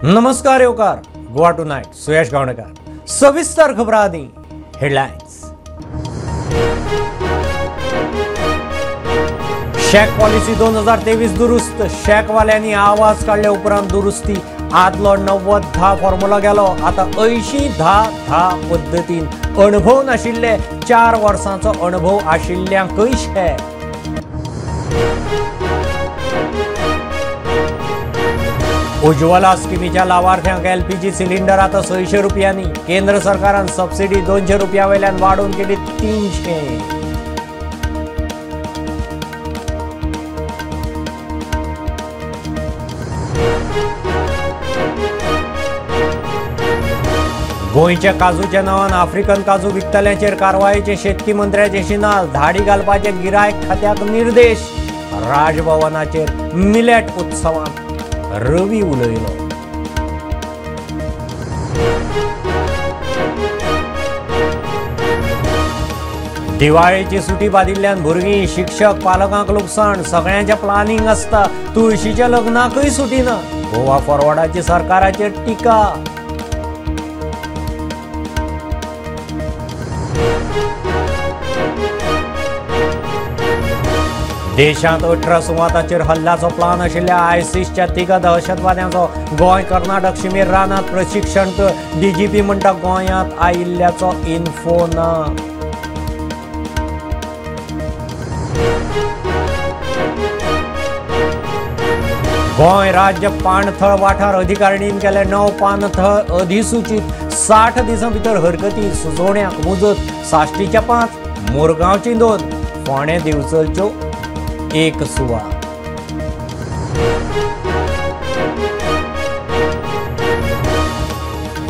नमस्कार येवकार गोवा टुनायट सुयश गावणेकर. सविस्तर खबरां आदी हेडलायन्स. शॅक पॉलिसी 2023 दुरुस्त. शॅकवाल्यांनी आवाज काडले उपरांत दुरुस्ती. आदलो 90-10 फॉर्म्युला गेलो, आता 80-10-10 पद्दतीन अणभव नाशिल्ले 4 वर्सांचो अणभव आशिल्ल्यांकय शॅक. उज्ज्वला स्किमीच्या लावार्थ्यांक एलपीजी सिलिंडर आता 600 रुपयांनी. केंद्र सरकारान सबसिडी 200 रुपया वयल्यान वाडोवन केली 300. गोंयच्या काजूच्या नांवान आफ्रिकन काजू विकतल्यांचेर कारवायेचे शेतकी मंत्र्याचे शिनाल. धाडी घालपाचे गिरायक खात्याक निर्देश. राजभवनाचेर मिलेट उत्सवांत रवी उलयलो. दिवाळेची सुटी बादिल्ल्यान भुरगीं, शिक्षक, पालकांक लुकसाण. सगळ्यांचें प्लानिंग आसता, तुळशीच्या लग्नाकय सुटी ना. गोवा फॉरवर्डाची सरकाराचेर टिका. देशांत 18 सुवातांचेर हल्ल्याचो प्लान आशिल्ल्या आयसीसच्या 3 दहशतवाद्यांचो गोंय कर्नाटक शिमेर रानांत प्रशिक्षण. डीजीपी म्हणटा गोंयांत आयिल्ल्याचो इन्फो ना. गोंय राज्य पाणथळ वाठार अधिकारिणीन केले 9 पाणथळ अधिसूचित. 60 दिसां भितर हरकती सुचोवण्यांक मुजत. साश्टीच्या 5, मुरगांवची 2, फोंडें दिवचलच्यो 1 सुवात.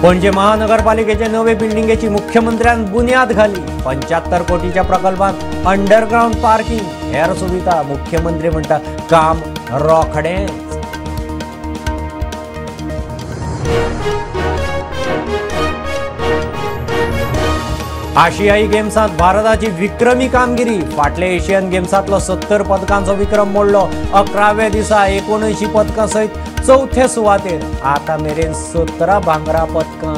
पणजे महानगरपालिकेचे नवे बिल्डिंगेची मुख्यमंत्र्यान बुन्याद घाली. 75 कोटीच्या प्रकल्पात अंडरग्राउंड पार्किंग, हेर सुविधा. मुख्यमंत्री म्हणटा काम रोखडेंच. आशियाई गेम्सांत भारताची विक्रमी कामगिरी. फाटले एशियन गेम्सांतलो 70 पदकांचो विक्रम मोडलो. 11व्या दिसा 79 पदकां सयत चवथे सुवातेर. आतां मेरेन 17 भांगरा पदकां.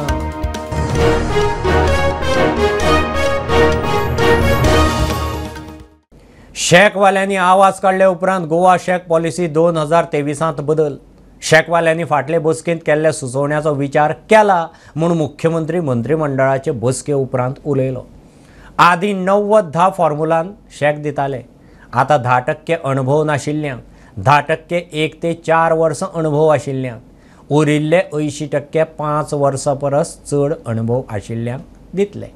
शॅकवाल्यांनी आवाज काडले उपरांत गोवा शॅक पॉलिसी 2023 बदल. शॅकवाल्यांनी फाटले बसकेंत केल्ल्या सुचोवण्याचो विचार केला म्हूण मुख्यमंत्री मंत्रिमंडळाचे बसके उपरांत उलयलो. आदीं 90-10 फॉर्म्युलान शॅक दिताले, आतां 10% अणभव नाशिल्ल्यांक, 10% 1 ते 4 वर्सां अणभव आशिल्ल्यांक, उरिल्ले 80% 5 वर्सां परस चड अणभव आशिल्ल्यांक दितले.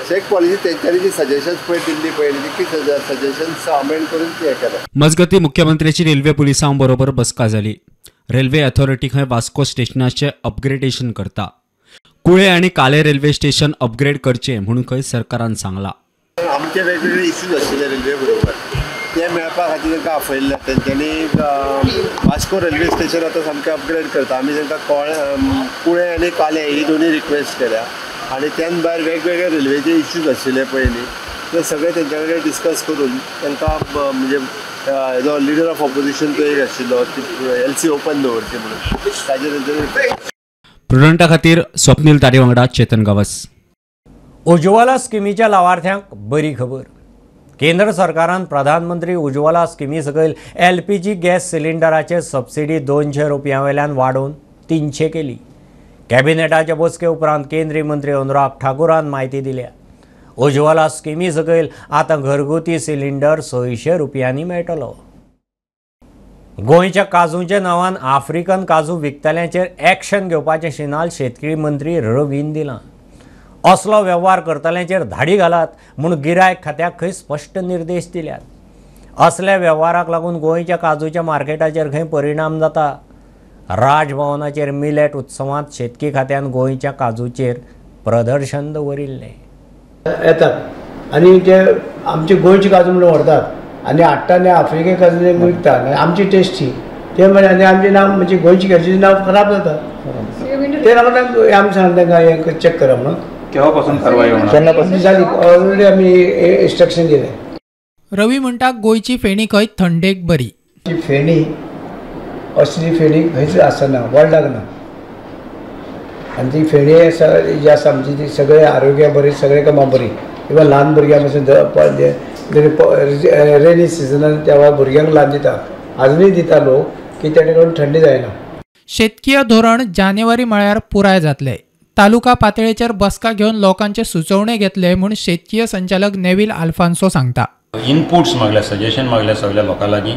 शॅक पॉलिसी तेंच्यांनी जी सजेशन्स पळय दिल्ली पळय ती सजेशन्स अमेंड करून ते केलें. मजगतीं मुख्यमंत्र्याची रेल्वे पुलिसां बरोबर बसका जाली. रेल्वे अथॉरिटी खंय वास्को स्टेशनाचे अपग्रेडेशन करता. कुळे आनी काले रेल्वे स्टेशन अपग्रेड करचे म्हणून खंय सरकारान सांगला. आमचे वेगवेगळे इश्यूज आशिल्ले रेल्वे बरोबर, ते मेळपा खातीर तांकां आपयल्ले. तेंच्यांनी वास्को रेल्वे स्टेशन आतां सामकें अपग्रेड करता. आमी तांकां कुळे आनी काले ही दोनूय रिक्वेस्ट केल्या आनी त्यान भायर वेगवेगळे रेल्वेचे इश्यूज आशिल्ले पयलीं ते सगळे तेंच्या कडेन डिस्कस करून तांकां म्हणजे जो लिडर ऑफ ऑपोजिशन तो एक आशिल्लो एलसी ओपन दवरची म्हणून ताजेर तेंच्यांनी. प्रुडंटा खातीर स्वप्नील तारी वांगडा चेतन गावस. उज्ज्वला स्किमीच्या लावार्थ्यांक बरी खबर. केंद्र सरकारान प्रधानमंत्री उज्ज्वला स्किमी सकयल एलपीजी गॅस सिलिंडराचेर सबसिडी 200 रुपयां वयल्यान वाडोवन 300 केली. कॅबिनेटाचे बसके उपरांत केंद्रीय मंत्री अनुराग ठाकूरान म्हायती दिल्या. उज्ज्वला स्किमी सकयल आतां घरगुती सिलिंडर 600 रुपयांनी मेळटलो. गोंयच्या काजूच्या नांवान आफ्रिकन काजू विकतल्यांचेर एक्शन घेवपाचें शिनाल शेतकी मंत्री रवीन दिलां. असलो वेव्हार करतल्यांचेर धाडी घालात म्हूण गिरायक खात्याक खंय स्पश्ट निर्देश दिल्यात. असल्या वेव्हाराक लागून गोंयच्या काजूच्या मार्केटाचेर खंय परिणाम जाता. राजभवनाचेर मिलेट उत्सवांत शेतकी खात्यान गोंयच्या काजूचेर प्रदर्शन दवरिल्लें. येतात आनी ते आमचे गोंयचे काजू म्हणून व्हरतात आनी हाडटा आनी आफ्रिके काजू विकता आनी आमची टेस्टी ते म्हणजे आनी आमचें नांव म्हणजे गोंयची काजूचें नांव खराब जाता. ते लागून आमी सांगता तांकां हें चॅक करा म्हणून. केव्हा पासून कारवाई होणार? केन्ना पासून जाली ऑलरेडी आमी इन्स्ट्रक्शन दिलें. रवी म्हणटा गोंयची फेणी खंय थंडेक बरी. ती फेणी असली फेणी खंयच आसना, वर्ल्डाक ना. आनी ती फेणी आसा जी आसा आमची ती सगळे आरोग्या बरी, सगळे कामां बरी. इवन ल्हान भुरग्यां पासून रेनी सिजनान त्या वेळार भुरग्यांक ल्हान दिता, आजुनूय दिता लोक की तेणे करून थंडी जायना. शेतकीय धोरण जानेवारी म्हळ्यार पुराय जातले. तालुका पातळेचेर बसका घेवन लोकांचे सुचोवणे घेतले म्हूण शेतकीय संचालक नेवील आल्फान्सो सांगता. इनपुट्स मागल्या, सजेशन मागल्या सगळ्या लोकां लागीं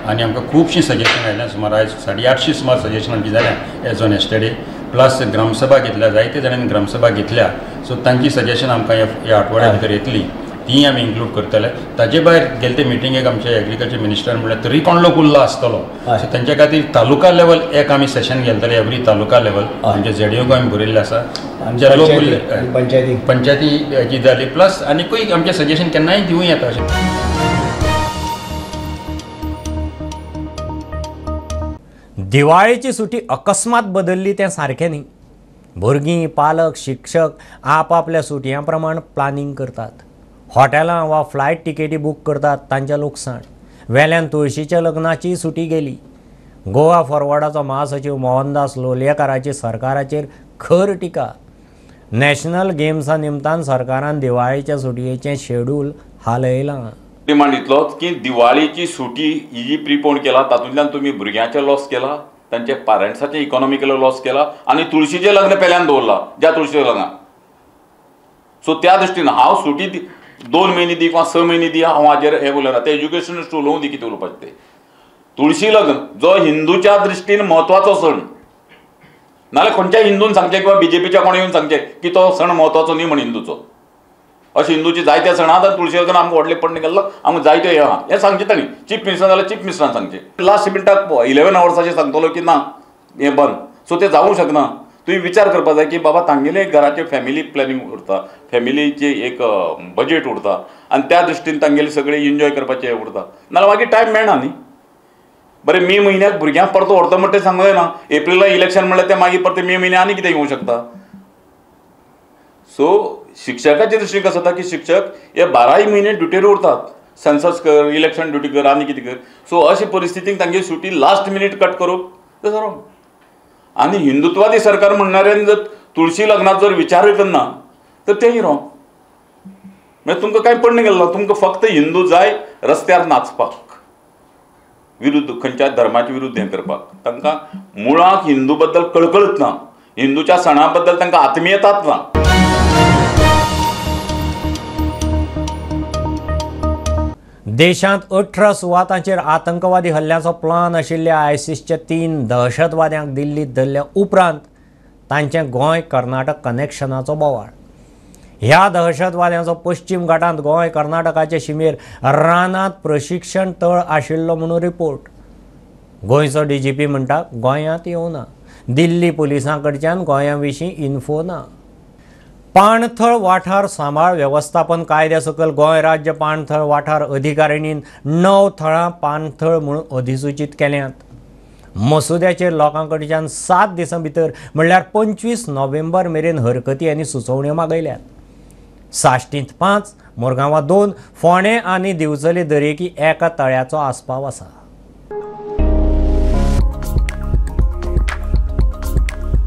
आनी आमकां खुबशीं सजेशन आयल्या. सुमार आयज 850 सुमार सजेशन आमची जाल्या एज ऑन येस्टरडे. प्लस ग्रामसभा घेतल्या, जायते जाणांनी ग्रामसभा घेतल्या, सो तांची सजेशन आमकां ह्या आठवड्या भितर येतली, तीय आमी इन्क्लूड करतले. ताजे भायर गेले ते मिटिंगेक आमचे एग्रीकल्चर मिनिस्टर म्हणल्यार तरी कोण लोक उरला आसतलो, सो तांच्या खातीर तालुका लेवल एक आमी सेशन घेतले एवरी तालुका लेवल. आमच्या झेडीओक आमी बरयल्लें आसा, जे लोक उरले पंचायती जी जाली, प्लस आनीकूय आमचें सजेशन केन्नाय दिवं येता अशें. दिवाळेची सुटी अकस्मात बदलली तें सारकें न्ही. भुरगीं, पालक, शिक्षक आपापल्या सुटयां प्रमाण प्लानिंग करतात. हॉटेलां वा फ्लायट तिकेटी बूक करतात, तांचें लुकसाण. वेल्यान तुळशीच्या लग्नाची सुटी गेली. गोवा फॉरवर्डाचो महासचीव मोहनदास लोलयेकाराची सरकाराचेर खर टिका. नॅशनल गेम्सा निमतान सरकारान दिवाळेच्या सुटयेचें शेड्यूल हालयलां. डिमांड इतलोच की दिवाळीची सुटी ही जी प्रिपोन केला तातूंतल्यान तुमी भुरग्यांचे लॉस केला, तांचे पॅरंट्साचे इकॉनॉमिकल लॉस केला आनी तुळशीचें लग्न पेल्यान दवरला ज्या तुळशीचें लग्न. सो त्या दृश्टीन हांव सुटी 2 म्हयने दी किंवा 6 म्हयने दी हांव हाजेर हें उलयना. ते एज्युकेशनिस्ट उलोवं दी कितें उलोवपाचें तें. तुळशी लग्न जो हिंदूच्या दृश्टीन म्हत्वाचो सण, नाल्यार खंयच्याय हिंदून सांगचें किंवा बीजेपीच्या कोण येवन सांगचें की तो सण म्हत्वाचो न्ही म्हण हिंदूचो. अशें हिंदूची जायते सण आहा, तुळशी लग्न आमकां व्हडलें पडणे गेल्लो आमकां जायते हें आहा हें सांगचें तांणी. चीफ मिनिस्टर जाल्यार चीफ मिनिस्टरान सांगचें. लास्ट मिनटाक 11 वर्साचेर सांगतलो की ना हें बंद, सो तें जावूंक शकना. तुवें विचार करपाक जाय की बाबा तांगेले घराचें फॅमिली प्लॅनिंग उरता, फॅमिलीचें एक बजेट उरता आनी त्या दृश्टीन तांगेले सगळें एन्जॉय करपाचें उरता. नाल्यार मागीर टायम मेळना न्ही. बरें मे म्हयन्याक भुरग्यांक परतो व्हरता म्हणटा तें सांगूं जायना. एप्रिलाक इलेक्शन म्हणल्यार तें मागीर परतें मे म्हयन्याक आनी कितें येवंक शकता. सो शिक्षकाचे दृश्टीन कसो जाता की शिक्षक हे 12 म्हयने ड्युटेर उरतात, सेन्सस कर, इलेक्शन ड्युटी कर आनी कितें कर. सो अशे परिस्थितीक तांगे सुटी लास्ट मिनीट कट करप तें रॉंग. आनी हिंदुत्वादी सरकार म्हणणाऱ्यान जर तुळशी लग्नाचो जर विचारूय करना तर तेंय रॉंग. म्हणजे तुमकां कांय पडणे गेल्लो, तुमकां फक्त हिंदू जाय रस्त्यार नाचपाक, विरुद्ध खंयच्या धर्माचे विरुद्ध हें करपाक. तांकां मुळाक हिंदू बद्दल कळकळच ना, हिंदूच्या सणा बद्दल तांकां आत्मीयताच ना. देशांत 18 सुवातांचेर आतंकवादी हल्ल्याचो प्लान आशिल्ल्या आयसीसच्या 3 दहशतवाद्यांक दिल्लीत धरल्या उपरांत तांचें गोंय कर्नाटक कनेक्शनाचो बोवाळ. ह्या दहशतवाद्यांचो पश्चिम घाटांत गोंय कर्नाटकाचे शिमेर रानांत प्रशिक्षण तळ आशिल्लो म्हणून रिपोर्ट. गोंयचो डीजीपी म्हणटा गोंयांत येवना, दिल्ली पुलिसां कडच्यान गोंया विशीं इन्फो ना. पाणथळ वाठार सांबाळ वेवस्थापन कायद्या सकयल गोंय राज्य पाणथळ वाठार अधिकारिणीन 9 थळां पाणथळ म्हणून अधिसूचीत केल्यांत. मसुद्याचेर लोकां कडच्यान 7 दिसां भितर म्हणल्यार 25 नोव्हेंबर मेरेन हरकती आनी सुचोवण्यो मागयल्यात. साश्टींत 5, मुरगांवां 2, फोंडें आनी दिवचले दरेकी एका तळ्याचो आस्पाव आसा.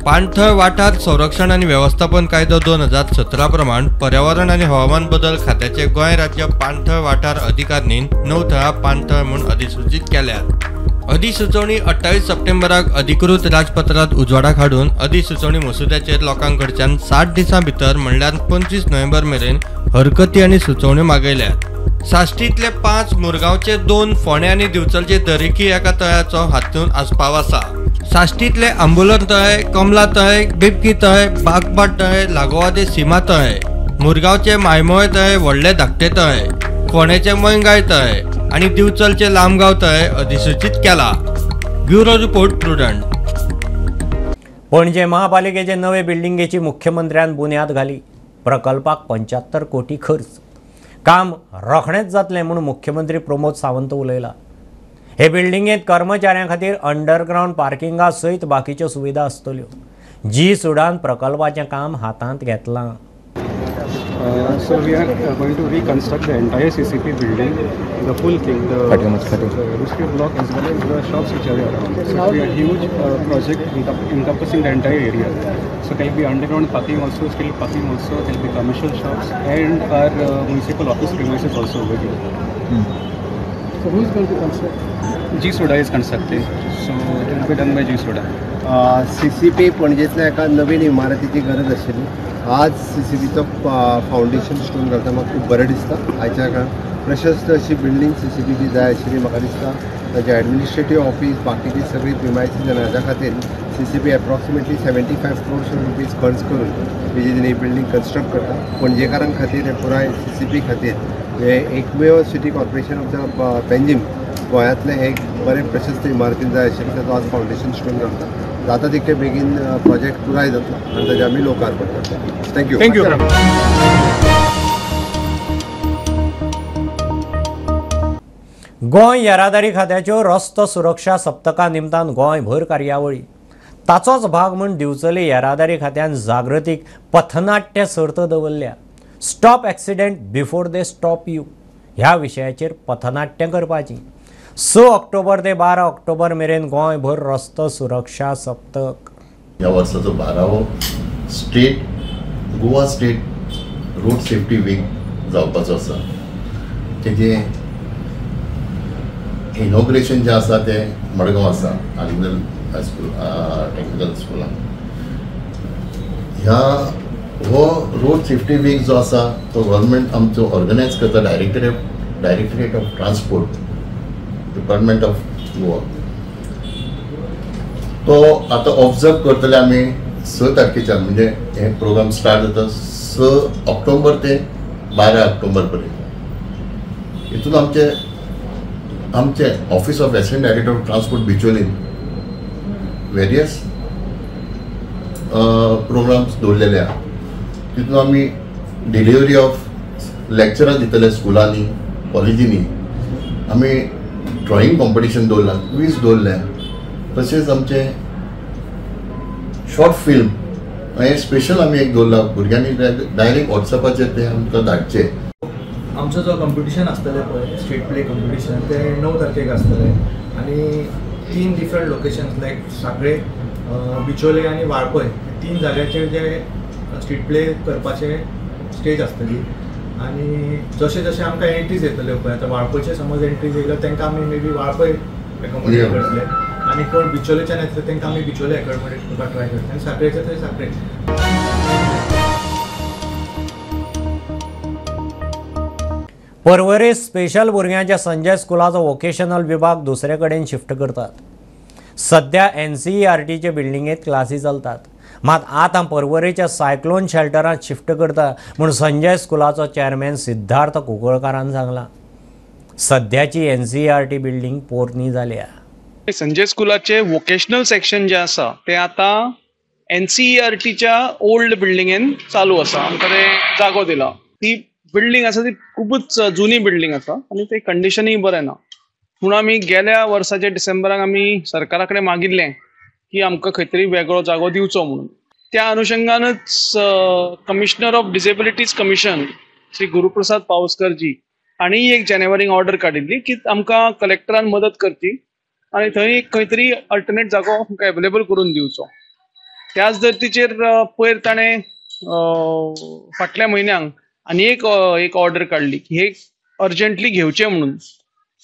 पाणथळ वाठार संरक्षण आनी वेवस्थापन कायदो 2017 प्रमाण पर्यावरण आनी हवामान बदल खात्याचे गोंय राज्य पाणथळ वाठार अधिकारणीन 9 थळां पाणथळ म्हूण अधिसूचीत केल्यात. अधिसुचोवणी 28 सप्टेंबराक अधिकृत राजपत्रांत उजवाडाक हाडून अधिसुचोवणी मसुद्याचेर लोकां कडच्यान 60 दिसां भितर म्हणल्यार 25 नोव्हेंबर मेरेन हरकती आनी सुचोवण्यो मागयल्यात. साश्टींतले 5, मुरगांवचे 2, फोंडें आनी दिवचलचे दरेकी एका तळ्याचो हातूंत आस्पाव आसा. साश्टींतले आंबोलर तळे, कमला तळे, बिबकी तळे, बागबाट तळे, लागोवादे सीमा तळे, मुरगांवचे मायमोळे तळे, व्हडले धाकटे तळे, फोंडेचे मैंगाय तळे आनी दिवचलचे लामगांव तळे अधिसूचीत केला. Bureau report, Prudent. Panaji महापालिकेचे नवे बिल्डिंगेची मुख्यमंत्र्यान बुन्याद घाली. प्रकल्पाक 75 कोटी खर्च. काम रोखडेंच जातलें म्हूण मुख्यमंत्री प्रमोद सावंत उलयला. हे बिल्डिंगेंत कर्मचाऱ्यां खातीर अंडरग्रावंड पार्किंगा सयत बाकीच्यो सुविधा आसतल्यो. जी सुडान प्रकल्पाचें काम हातांत घेतलां. So we are going to reconstruct the entire CCP building, the full thing, the industry block as well as the shops which are around. So it will be a huge project encompassing the entire area. So there will be underground parking also, street parking also, there will be commercial shops and our municipal office premises also over here. So who is going to construct? G Soda is constructing. So it will be done by G Soda. CCP पणजेंतल्या एका नवीन इमारतीची गरज आशिल्ली. आज CCPचो foundation stone घालता म्हाका खूब बरें दिसता. आयच्या काळार प्रशस्त अशी बिल्डींग CCPची जाय आशिल्ली म्हाका दिसता. ताजें एडमिनिस्ट्रेटीव ऑफीस बाकीची सगळी प्रिमायसीस आनी हाज्या खातीर CCP approximately 75 crores rupees खर्च करून बेजीन ही बिल्डींग कन्स्ट्रक्ट करता. पणजेकारां खातीर हें पुराय CCP खातीर हें एकमेव city corporation of the Panjim गोंयांतलें एक बरें प्रशस्त इमारतीन जाय आशिल्लें ताचो आज फावंडेशन स्टोन घालता. जाता तितके बेगीन प्रोजेक्ट पुराय जातलो आनी ताजें आमी लोकार्पण करता. Thank you. Thank you. Goa येरादारी खात्याच्यो रस्तो सुरक्षा सप्तका निमतान गोंयभर कार्यावळी. ताचोच भाग म्हूण दिवचले येरादारी खात्यान जागृतीक पथनाट्य सर्त दवरल्या. Stop accident before they stop you ह्या विशयाचेर पथनाट्य करपाची. 6 ऑक्टोबर ते 12 ऑक्टोबर मेरेन गोंयभर रस्तो सुरक्षा सप्तक. ह्या वर्साचो 12वो state Goa state road safety week जावपाचो आसा. तेजें इनॉग्रेशन जें आसा तें मडगांव आसा, आलिंगल हायस्कूल टेक्निकल स्कुलान. ह्या हो रोड सेफ्टी वीक जो आसा तो गव्हर्मेंट आमचो ऑर्गनायज करता, directorate of transport department of Goa. तो आतां ऑब्जर्व करतले आमी 6 तारखेच्यान, म्हणजे हे प्रोग्राम स्टार्ट जाता 6 ऑक्टोबर ते 12 ऑक्टोबर पर्यंत. हितून आमचे आमचे office of assistant director of transport बिचोलीन various programmes दवरलेले आहा. तितून आमी डिलिवरी ऑफ लॅक्चरां दितले स्कुलांनी, कॉलेजींनी. आमी ड्रॉइंग कॉम्पिटिशन दवरलां, क्वीज दवरल्या, तशेंच आमचे शॉर्ट फिल्म हें स्पेशल आमी एक दवरलां. भुरग्यांनी डायरेक्ट वॉट्सएपाचेर ते आमकां धाडचे. आमचो जो कॉम्पिटिशन आसतलें पळय स्ट्रीट प्ले कॉम्पिटिशन तें 9 तारखेक आसतलें आनी 3 डिफरंट लोकेशन्स लायक सांखळे, बिचोले आनी वाळपय 3 जाग्याचेर जे स्ट्रीट प्ले करपाचे स्टेज आसतली. आनी जशें जशें आमकां एंट्रीज येतल्यो पळय, आतां वाळपयचे समज एंट्रीज येयल्यो तांकां आमी मे बी वाळपय एकोमोडेट करतले आनी कोण बिचोलेच्यान येतले तांकां आमी बिचोले एकोमोडेट करपाक ट्राय करतले आनी सांखळेचे थंय सांखळे. पर्वरी स्पेशल भुरग्यांच्या संजय स्कुलाचो वोकेशनल विभाग दुसरे कडेन शिफ्ट करतात. सध्या NCERTचे बिल्डिंगेत क्लासी चलतात, मात आतां पर्वरेच्या सायक्लोन शेल्टरांत शिफ्ट करता म्हूण संजय स्कुलाचो चेअरमॅन सिद्धार्थ कुंकळकारान सांगलां. सध्याची NCERT building पोरणी जाल्या. संजय स्कुलाचे वोकेशनल सेक्शन जे आसा ते आतां NCERTच्या ओल्ड बिल्डिंगेन चालू आसा. आमकां ते जागो दिला. ती बिल्डींग आसा ती खूबच जुनी बिल्डींग आसा आनी ते कंडिशनूय बरें ना. म्हणून आमी गेल्या वर्साच्या डिसेंबराक आमी सरकारा कडेन मागिल्लें की आमकां खंय तरी वेगळो जागो दिवचो म्हणून. त्या अनुशंगानच commissioner of disabilities commission Shri Guruprasad Pawaskarji हांणी एक जानेवारीक ऑर्डर काडिल्ली की आमकां कलेक्टरान मदत करची आनी थंय खंय तरी अल्टरनेट जागो आमकां एवेलेबल करून दिवचो. त्याच धर्तीचेर पयर ताणें फाटल्या म्हयन्यांक आनी एक एक ऑर्डर काडली की हे अर्जंटली घेवचें म्हणून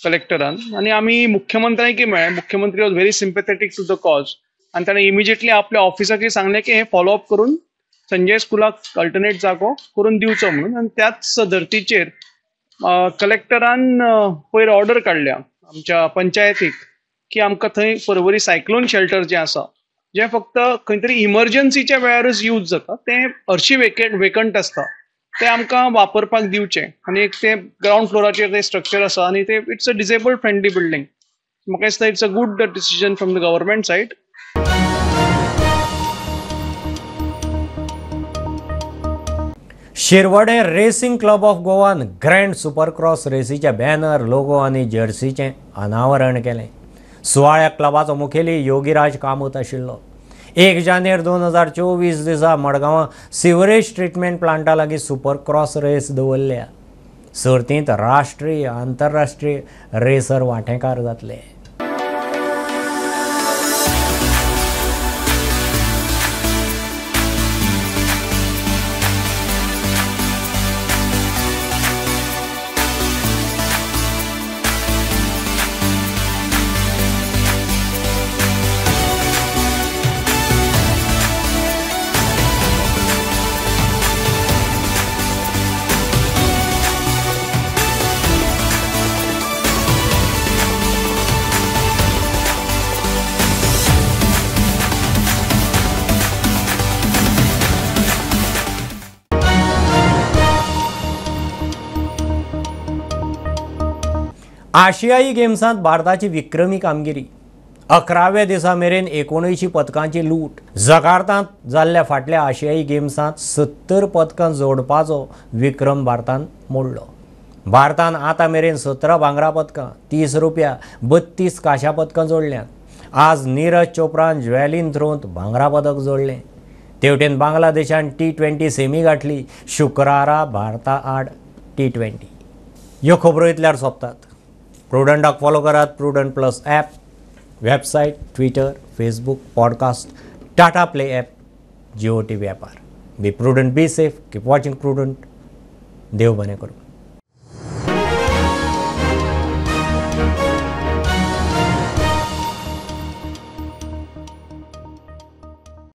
कलेक्टरान. आनी आमी मुख्यमंत्र्यांकय मेळ्ळे. मुख्यमंत्री was very sympathetic to the cause आनी ताणें इमिजिएटली आपल्या ऑफिसाकय सांगलें की हे फॉलोअप करून संजय स्कुलाक अल्टरनेट जागो करून दिवचो म्हणून. आनी त्याच धर्तीचेर कलेक्टरान पयर ऑर्डर काडल्या आमच्या पंचायतीक की आमकां थंय पर्वरी सायक्लोन शेल्टर जें आसा जें फक्त खंय तरी इमर्जन्सीच्या वेळारूच यूज जाता तें हरशीं वेकंट आसता ते आमकां वापरपाक दिवचें. आनी एक ते ग्रावंड फ्लोराचेर ते स्ट्रक्चर आसा आनी ते it's a disabled friendly building. म्हाका दिसता it's a good decision from the government side. Shirvode racing club of Goan grand supercross रेसीचे banner, logo आनी जर्सीचें अनावरण केलें. सुवाळ्याक क्लबाचो मुखेली योगीराज कामत आशिल्लो. 1 जानेर 2024 दिसा मडगांवां सिवरेज ट्रिटमेंट प्लांटा लागीं सुपर क्रॉस रेस दवरल्या. सर्तींत राष्ट्रीय आंतरराष्ट्रीय रेसर वांटेकार जातले. आशियाई गेम्सांत भारताची विक्रमी कामगिरी. 11व्या दिसा मेरेन 79 पदकांची लूट. जकार्तांत जाल्ल्या फाटल्या आशियाई गेम्सांत 70 पदकां जोडपाचो विक्रम भारतान मोडलो. भारतान आतां मेरेन 17 भांगरा पदकां, 30 रुपया, 32 कांश्या पदकां जोडल्यांत. आज नीरज चोप्रान ज्वेलिन थ्रोंत भांगरा पदक जोडलें. तेवटेन बांगलादेशान T20 semi गाठली. शुक्रारा भारता आड T20. ह्यो खबरो इतल्यार सोंपतात. प्रुडंटाक फॉलो करात. Prudent plus app, website, Twitter, Facebook, podcast, Tata Play app, Jio TV ॲपार. Be prudent, be safe, keep watching Prudent. देव बरें करूं.